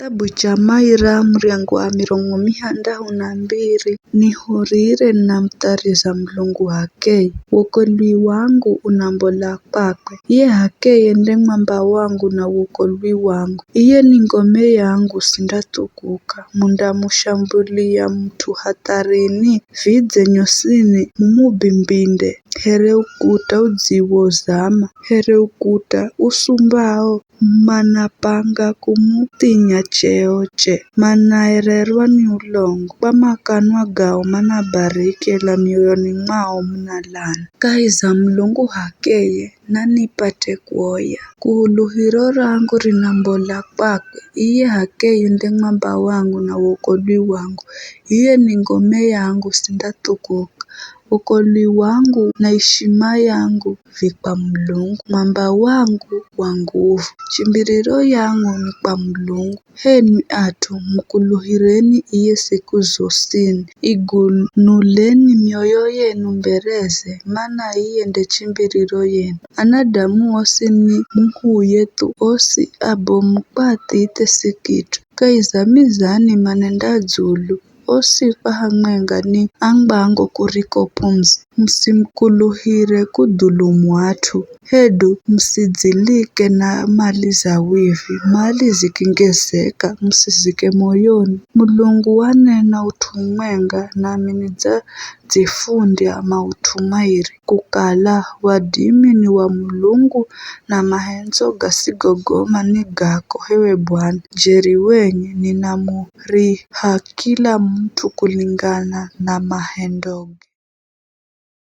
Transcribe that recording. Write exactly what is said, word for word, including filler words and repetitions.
Kitabu cha Maira, muryango wa mirongo mihandahu na mbiri. Nihurire, ninamuthariza Mulungu h'akeye. Wokolwi wangu unambola kwakwe. Iye h'akeye nde mwamba wangu na wokolwi wangu. Iye ni ngome yangu, sindathukuka. Mundamushambulia mut'u hatharini, vidze nyosini mumubimbinde, here ukuta udziwo zama, here ukuta usumbao manapanga kumuthinya cheoche. Manaererwa ni ulongo, kwa makanwa gao manabariki, ela mioyoni mwao muna lana. Kahi za Mulungu h'akeye, nanipate kuoya. Kuluhiro rangu rinambola kwakwe, iye h'akeye nde mwamba wangu na wokolwi wangu, iye ni ngome yangu, sindathukuka. Wokolwi wangu na ishima yangu vi kwa Mulungu, mwamba wangu wa nguvu. Chimbiriro yangu ni kwa Mulungu, h'enwi at'u, mukuluhireni iye siku zosini. Igunuleni mioyo yenu mbereze, mana iye nde chimbiriro yenu. Anadamu osi ni muhuye thu, osi abomu kwa athithe si kit'u. Kahi za mizani manenda dzulu, osi kwa hamwenga ni angwango kuriko p'umzi. Musimukuluhire kudhulumu at'u, hedu musidzilike na mali za wivi. Mali zikingezeka, musizike moyoni. Mulungu wanena ut'u umwenga, nami nidzadzifundya maut'u mairi, kukala wadimi ni wa Mulungu, na mahendzo gasigogoma ni gako, h'ewe Bwana. Jeri wenye, ninamuriha kila mut'u kulingana na mahendoge.